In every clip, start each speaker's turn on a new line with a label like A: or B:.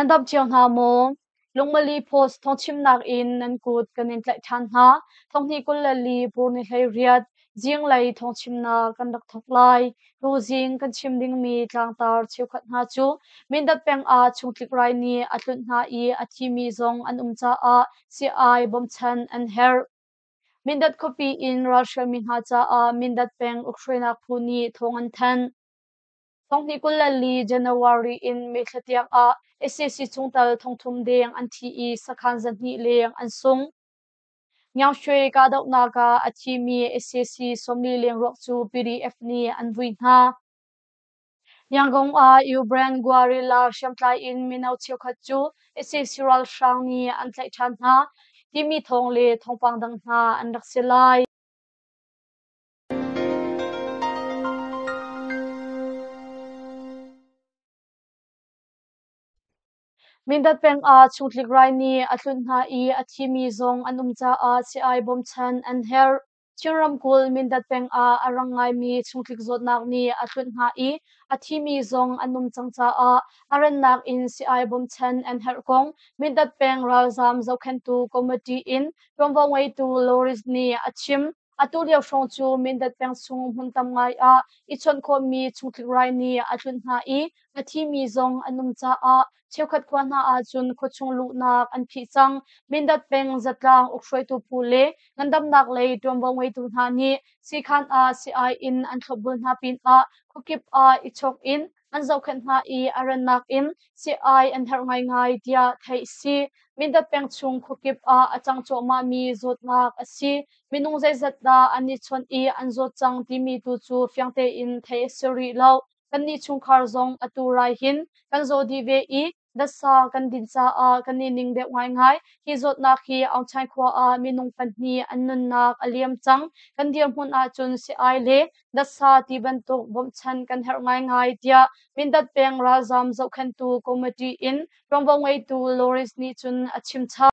A: Nan dam cio hna maw? Lungmali Post thawngchimnak in nan kut kan in tlaih ṭhan hna. Thonghnih 24 pur ni 18 zinglei thawngchimnak kan rak thawk lai. Tuzing kan chim dingmi tlangtar cheukhat hna cu Mindat peng ah chungtlik rai nih a tlunh hna i a thimi zong an um caah sii-ai bawmchan an herh. Mindat khuapi in ralhrialmi hna caah Mindat peng ukhruainak phu nih thawng an thanh. Thonghnih 24 January in May thla tiang ah sac chungtel thongthum deng an thi i sakhan 200 leng an sung. Ngiangshwe kahdohnak ah a thimi sac 40 leng ruak cu PDF nih an vui hna. Yangon ah Ukraine guerrilla hriamtlai in mino cheukhat cu sac ralhrang nih an tlaih ṭhan hna timi thawng le thawngpang dang hna an rak si lai. Mindat peng ah chungtlik rai nih a tlunh hna i a thimi zong an um caah sii-ai bawmchan an herh. Chin ramkulh Mindat peng ah a rang ngaimi chungtlik zawtnak nih a tlunh hna i a thimi zong an um cang caah a rannak in sii-ai bawmchan an herh kong Mindat peng ralzaam zohkhenhtu committee in ṭuanvo ngeitu Loris nih a chim. Atu lio hrawng cu Mindat peng chung hmun tam ngai ah i chawnh khawhmi chungtlik rai nih a tlunh hna i a thimi zong an um caah cheukhat khua hna ahcun khuachung luhnak an phih cang. Mindat peng zatlang ukhruaitu phu le ngandamnak lei ṭuanvo ngeitu hna nih siikhan ah sii-ai in an thlopbul hna pinah khuakip ah i chawk in an zohkhenh hna i a rannak in sii-ai an herh ngaingai tiah theih a si. Mindat peng chung khuakip ah a cang cuahmahmi zawtnak a si. Minung zeizat dah an i chawnh i an zawt cang timi tu cu fiang tein theih a si rih lo. Kannih chungkhar zong atu rai hin kan zaw dih ve i datsa kan din caah kan i ning deuh ngaingai. Hi zawtnak hi Aungchain khua ah minung pahnih an nunnak a liam cang. Kan dirhmun ahcun sii-ai le datsa ti bantuk bawmhchanh kan herh ngaingai tiah Mindat peng ralzaam zohkhenhtu committee in ṭuanvo ngeitu Loris nih cun a chim chap.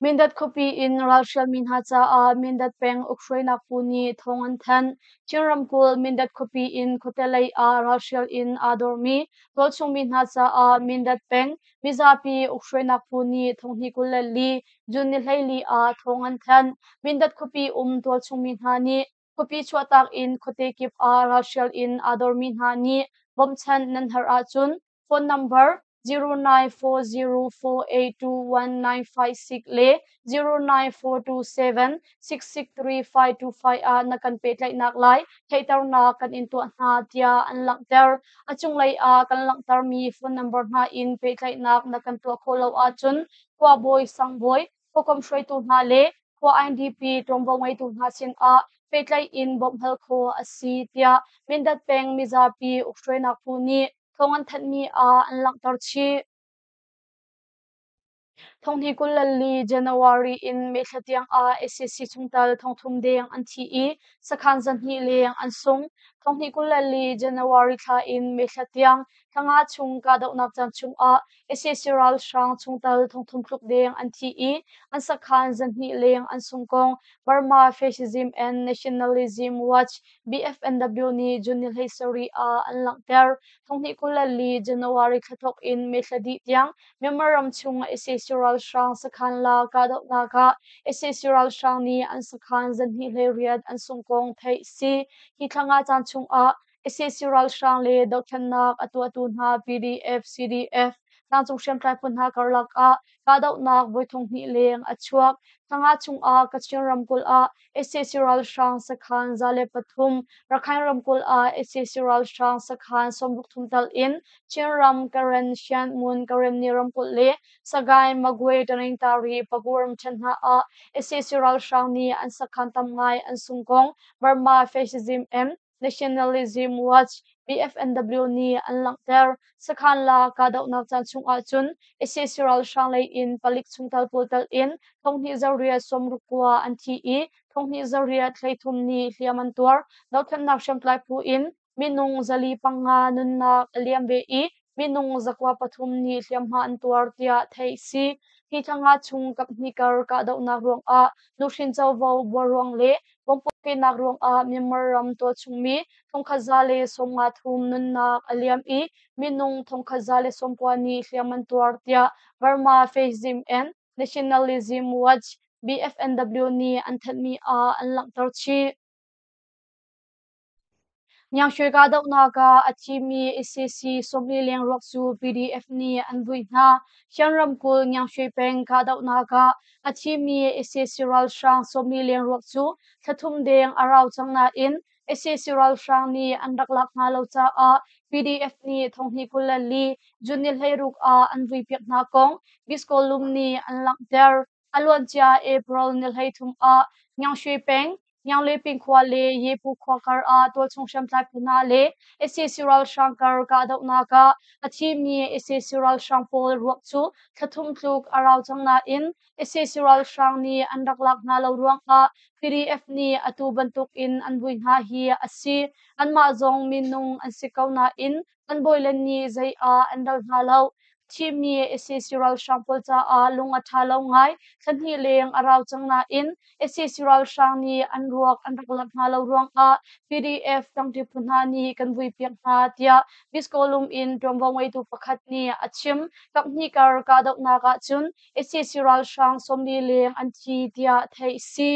A: Mindat khuapi in ralhrialmi hna caah Mindat peng ukhruainak phu nih thawng an thanh. Chin ramkulh Mindat khuapi in khuate lei ah ralhrial in aa dormi tualchungmi hna caah Mindat peng mizapi ukhruainak phu nih thonghnih 24 June ni 14 ah thawng an thanh. Mindat khuapi um tualchungmi hna nih khuapi chuahtak in khuate kip ah ralhrial in aa dormi hna nih bawmhchanh nan herh ahcun phone number 0940482196 le 09427663525 ah na kan pehtlaihnak lai theihternak kan in tuah hna tiah an langhter. A cunglei ah kan langhtermi phone number hna in pehtlaihnak na kan tuah khawh lo ahcun khuabawi, sangbawi, khuakomh hruaitu hna le khua INDP ṭuanvo ngeitu hna sinah pehtlaih in bawmh hal khawh a si tiah Mindat peng mizapi ukhruainak phu nih thawng an thanhmi ah an langhter chih. Thonghnih 24 January in May thla tiang ah sac chungtel thongthum deng an thi i sakhan 200 leng an sung. Thonghnih 24 January thla in May thla tiang thla nga chung kahdohnak caan chungah sac ralhrang chungtel thongthum tluk deng an thi i an sakhan 200 leng an sung kong Burma Fascism and Nationalism Watch BFNW nih June ni 17 ah an langhter. Thonghnih 24 January thla thawk in May thla dih tiang Myanmar ram chung sac ralhrang sakhan la kahdohnak ah sac ralhrang nih an sakhan 228 an sungh kong theih a si. Hi thla nga caan chung ah sac ralhrang le dohthlennak a tuahtu hna PDF, CDF, tlangcung hriamtlai phu hna karlak ah kahdohnak voi thonghnih leng a chuak. Thla nga chung ah Kachin ramkulh ah sac ralhrang sakhan 103, Rakhine ramkulh ah sac ralhrang sakhan 63 tal in Chinram, Karen, Shan-Mun, Karenni ramkulh le Sagaing, Magway, Taningtari, Pagu ramṭhen hna ah sac ralhrang nih an sakhan tam ngai an sung kong Burma Fascism and Nationalism Watch BFNW nih an langhter. Sakhan la kahdohnak caan chung ahcun sac ralhrang lei in palik chungtel pawl telh in thonghnih 8 69 an thi i thonghnih 8 33 nih hliam an tuar. Dothlennak hriamtlai phu in minung 405 nunnak a liam ve i minung 3 nih hliamhma an tuar tiah theih a si. Hi thla nga chung kaphnih kar kahdohnak ruangah nuhrin covo buar ruang le bomb-puahkehnak ruangah Myanmar ram tualchungmi 1,153 nunnak a liam i minung 1,190 nih hliam an tuar tiah Burma Fascism and Nationalism Watch BFNW nih an thanhmi ah an langhter chih. Ngiangshwe kahdohnak ah a thimi sac 40 leng ruak cu PDF nih an vui hna. Shan ramkulh Ngiangshwe peng kahdohnak ah a thimi sac ralhrang 40 leng ruak cu thla thum deng a rau cang nain sac ralhrang nih an rak lak hna lo caah PDF nih 2024 June ni 16 ah an vuipiak hna kong Biskolum nih an langhter. A luancia April ni 33 ah Ngiangshwe peng Ngiangleping khua le Yepu khua kar ah tualchung hriamtlai phu hna le sac ralhrang kar kahdohnak ah a thimi sac ralhrang pawl ruak cu thla thum tluk a rau cang nain sac ralhrang nih an rak lak hna lo ruangah PDF nih atu bantukin an vui hna hi a si. Anmah zong minung an si ko nain an bawile nih zei ah an ral hna lo. Thimi sac ralhrang pawl caah lung a ṭha lo ngai. Thla hnih leng a rau cang nain sac ralhrang nih an ruak an rak lak hna lo ruangah PDF ṭangṭi phu hna nih kan vuipiak hna tiah Biskolum in ṭuanvo ngeitu pakhat nih a chim. Kaphnih kar kahdohnak ahcun sac ralhrang 40 leng an thi tiah theih a si.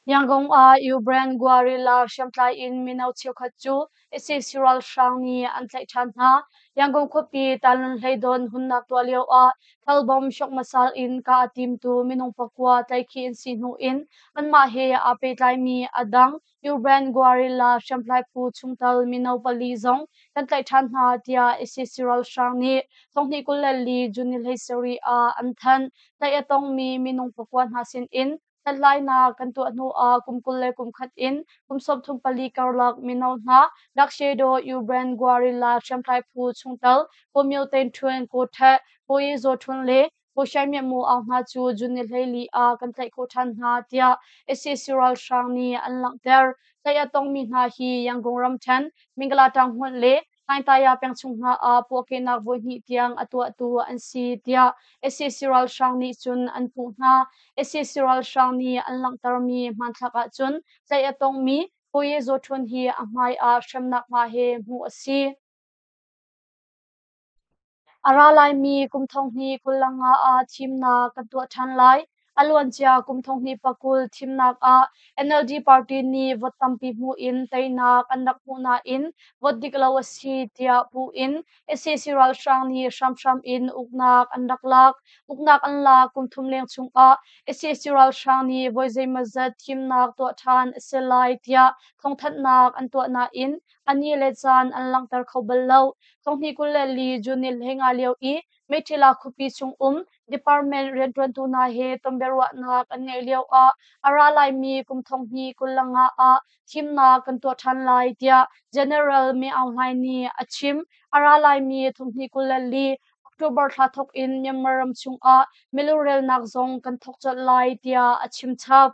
A: Yangon ah Ukraine guerrilla hriamtlai in mino cheukhat cu sac ralhrang nih an tlaih ṭhan hna. Yangon khuapi Tanlun hleidon hunnak tuah lio ah thalbom shokmasal in kah a timtu minung pakua tlaihkhih an si hnu in anmah he aa pehtlaimi a dang Ukraine guerrilla hriamtlai phu chungtel mino pali zong kan tlaih ṭhan hna tiah sac ralhrang nih 2024 June ni 17 ah an thanh. Tlaih a tongmi minung pakua hna sinin Hlathlainak kan tuah hnu ah kum 21 in kum 34 karlak mino hna Dakshedo Ukraine guerrilla hriamtlai phu chungtel Ko Myo Thein Htun, Ko Htet, Ko Ye Zaw Htun le Ko Shai Myat Mu Aung hna cu June ni 14 ah kan tlaih khawh ṭhan hna tiah sac ralhrang nih an langhter. Tlaih a tongmi hna hi Yangon ramṭhen, Mingala ṭanghmun le Hlaingtaya peng chung hna ah puahkehnak voihnih tiang a tuahtu an si tiah sac ralhrang nih cun an puh hna. Sac ralhrang nih an langhtermi hmanthlak ahcun tlaih a tongmi Koye Zaw Htun hi a hmai ah hremnak hma he hmuh a si. A ra laimi kum 2025 ah thimnak kan tuah ṭhan lai. A luancia kum 2020 thimnak ah NLD party nih vote tampi hmu in teinak an rak hmuh nain vote dik lo a si tiah puh in sac ralhrang nih hramhram in uknak an rak lak. Uknak an lak kum thum leng chungah sac ralhrang nih voi zeimawzat thimnak tuah ṭhan a si lai tiah thawngthanhnak an tuah nain a ni le caan an langhter kho bal lo. 2024 June ni 15 lio i Meiṭhila khuapi chung um department rianṭuantu hna he tonbiaruahnak an ngeih lio ah a ra laimi kum 2025 ah thimnak kan tuah ṭhan lai tiah General Min Aung Hlaing nih a chim. A ra laimi 2024 October thla thawk in Myanmar ram chung ah milurelnak zong kan thawk colh lai tiah a chim chap.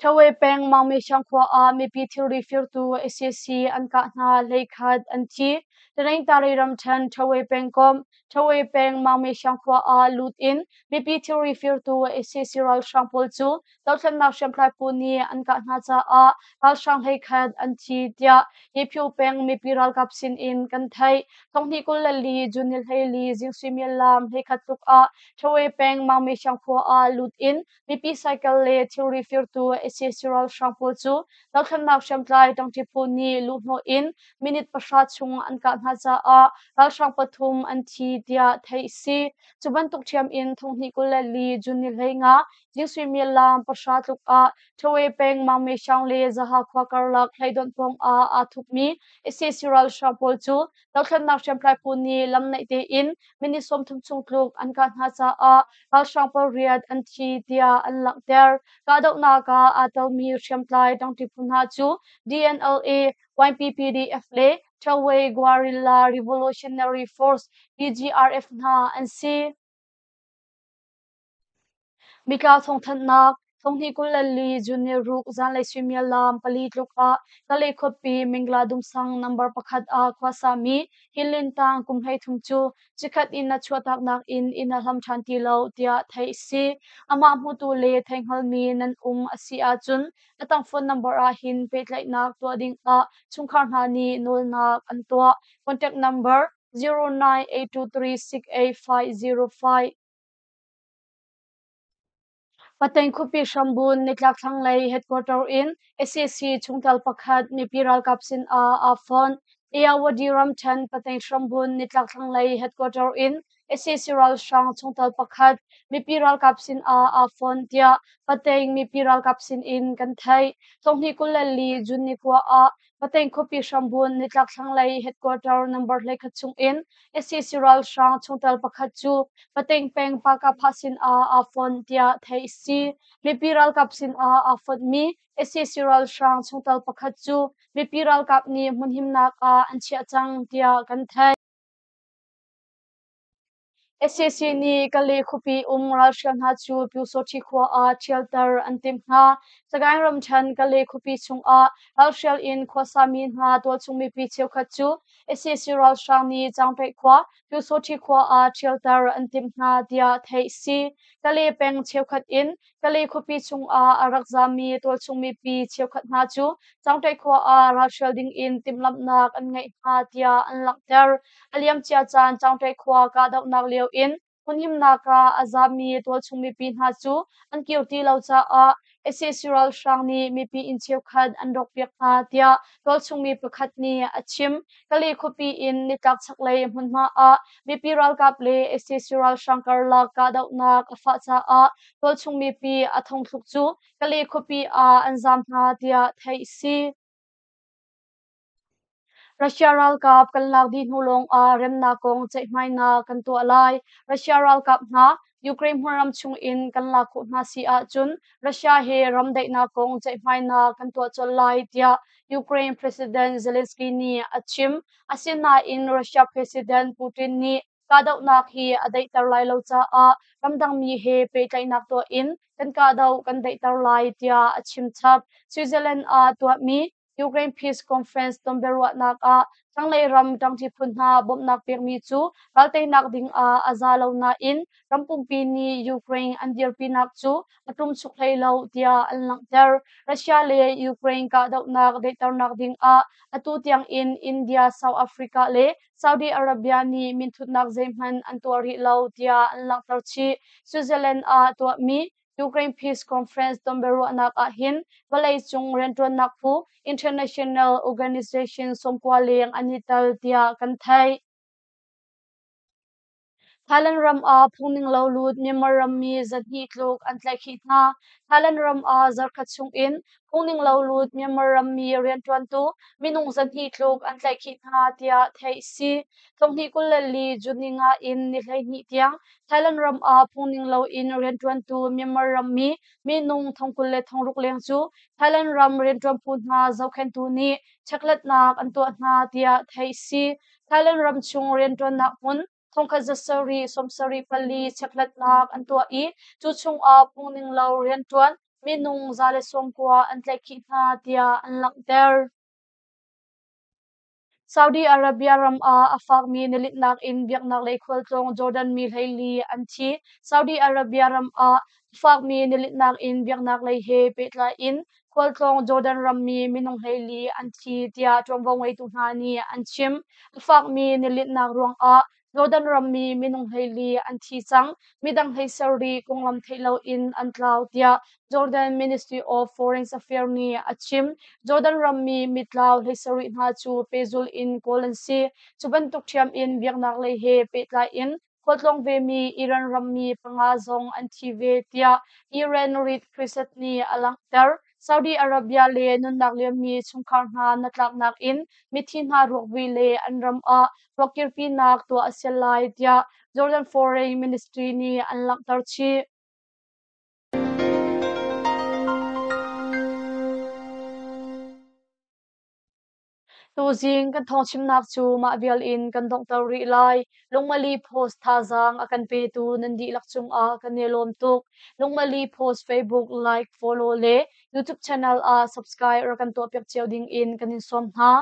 A: Ṭhawe peng Maungmesiang khua ah mipi thilri firtu sac an kah hna 11 an thi. Taningtari ramṭhen Ṭhawe pengkomh Ṭhawe peng Maungmesiang khua ah lut in mipi thilri firtu sac ralhrang pawl cu dothlennak hriamtlai phu nih an kah hna caah ralhrang 11 an thi tiah Yephu peng mipi ralkap sin in kan theih. 2024 June ni 14 zing suimilam 11 tluk ah Ṭhawe peng Maungmesiang khua ah lut in mipi cycle le thilri firtu sac ralhrang pawl cu dothlennak hriamtlai ṭangṭi phu nih luhhnawh in minute 10 chung an kah hna caah ralhrang pathum an thi tiah theih a si. Cu bantuk ṭhiam in 2024 June ni 15 zing suimilam 10 tluk ah Ṭhawe peng Mangmeshaung le Zaha khua karlak hleidonh pawng ah aa thupmi sac ralhrang pawl cu dothlennak hriamtlai phu nih lam naih tein minute 30 chung tluk an kah hna caah ralhrang pariat an thi tiah an langhter. Kahdohnak ah aa telmi hriamtlai ṭangṭi phu hna cu DNLA, YPPDF le Ṭhawe Guerrilla Revolutionary Force PGRF hna an si. Mitla thawngthanhnak. Thonghnih 24 June ni ruk zanlei suimilam 4 tluk ah Kalay khuapi Mingla Dumsang number 1 ah khuasami Hinlintang kum 13 cu chikkhat in a chuahtaknak in inn a hlam ṭhan ti lo tiah theih a si. Amah hmutu le theihngalmi nan um a si ahcun a tang phone number ah hin pehtlaihnak tuah ding ah chungkhar hna nih nawlnak an tuah. Contact number 0982368505. Pateng khuapi hrambun nitlak thlanglei headquarter in sac chungtel pakhat mipi ralkap sin ah aa fonh. Ayeyarwady ramṭhen Pateng hrambun nitlak thlanglei headquarter in sac ralhrang chungtel pakhat mipi ralkap sin ah aa fonh tiah Pateng mipi ralkap sin in kan theih. 24 June ni kua ah Pateng khuapi hrambun nitlak thlanglei headquarter number 11 chung in sac ralhrang chungtel pakhat cu Pateng peng Pakapha sin ah aa fonh tiah theih a si. Mipi ralkap sin ah aa fonhmi sac ralhrang chungtel pakhat cu mipi ralkap nih hmunhimnak ah an chiah cang tiah kan theih. Sac nih Kalay khuapi um ralhrial hna cu Pyusawhti khua ah ṭhialter an timh hna. Sagaing ramṭhen Kalay khuapi chungah ralhrial in khuasami hna tualchung mipi cheukhat cu sac ralhrang nih Cangtaih khua, Pyusawhti khua ah ṭhialter an timh hna tiah theih a si. Kalay peng cheukhat in Kalay khuapi chungah a rak zaammi tualchung mipi cheukhat hna cu Cangtaih khua ah ralhrial dingin timhlamhnak an ngeih hna tiah an langhter. A liamcia caan Cangtaih khua kahdohnak lio in hmunhimnak ah a zaammi tualchung mipi hna cu an kir ti lo caah sac ralhrang nih mipi inn cheukhat an rawkpiak hna tiah tualchung mi pakhat nih a chim. Kalay khuapi in nitlak chaklei hmunhma ah mipi ralkap le sac ralhrang karlak kahdohnak a fah caah tualchung mipi a thongthluk cu Kalay khuapi ah an zaam hna tiah theih a si. Russia ralkap kan lak dih hnu lawngah remnak kong ceihmainak kan tuah lai. Russia ralkap hna Ukraine hmunram chungin kan lak khawh hna si ahcun Russia he ram daihnak kong ceihmainak kan tuah colh lai tiah Ukraine President Zelensky nih a chim. Asinain Russia President Putin nih kahdohnak hi a daihter lai lo caah ramdangmi he pehtlaihnak tuah in kan kahdoh kan daihter lai tiah a chim chap. Switzerland ah tuahmi Ukraine Peace Conference tonbiaruahnak ah thlanglei ram ṭangṭi phun hna bawmhnak pekmi cu ralteinak ding ah a za lo nain ram pumpi nih Ukraine an dirpinak cu a ṭumchuk hlei lo tiah an langhter. Russia le Ukraine kahdohnak daihternak ding ah atu tiang in India, South Africa le Saudi Arabia nih minthutnak zeihmanh an tuah rih lo tiah an langhter chih. Switzerland ah tuahmi Ukraine Peace Conference tonbiaruahnak ah hin vawleicung rianṭuannak phu international organization 90 leng an i tel tiah kan theih. Thailand ram ah phungning lo lut Myanmar rammi 200 tluk an tlaihkhih hna. Thailand ram ah zarkhat chung in phungning lo lut Myanmar rammi rianṭuantu minung 200 tluk an tlaihkhih hna tiah theih a si. 2024 June ni nga in ni 12 tiang Thailand ram ah phungning loin rianṭuantu Myanmar rammi minung 26,000 leng cu Thailand ram rianṭuan phu hna zohkhenhtu nih chekhlatnak an tuah hna tiah theih a si. Thailand ram chung rianṭuannak hmun 1774 chekhlatnak an tuah i cu chungah phungning lo rianṭuan minung 190 an tlaihkhih hna tiah an langhter. Saudi Arabia ram ah a fakmi nilitnak in biaknak lei khualtlawng Jordan mi 14 an thi. Saudi Arabia ram ah a fakmi nilitnak in biaknak lei he pehtlai in khualtlawng Jordan rammi minung 14 an thi tiah ṭuanvo ngeitu hna nih an chim. A fakmi nilitnak ruangah Jordan rammi minung 14 an thi cang. Midang 17 konglam theih loin an tlau tiah Jordan Ministry of Foreign Affairs nih a chim. Jordan rammi mitlau 17 hna cu pehzulh in kawl an si. Cu bantuk ṭhiam in biaknak lei he pehtlai in khualtlawng vemi Iran rammi panga zong an thi ve tiah Iran Red Crescent nih a langhter. Saudi Arabia le nunnak liammi chungkhar hna hnatlaknak in mithi hna ruakvui le an ram ah ruakkirpinak tuah a si lai tiah Jordan Foreign Ministry nih an langhter chih. Tuzing kan thawngchimnak cu mah vial in kan donghter rih lai. Lungmali Post thazaang a kan petu nan dihlak cungah kan i lawm tuk. Lungmali Post Facebook like, follow le YouTube channel ah subscribe rak kan tuahpiak cio ding in kan in sawm hna.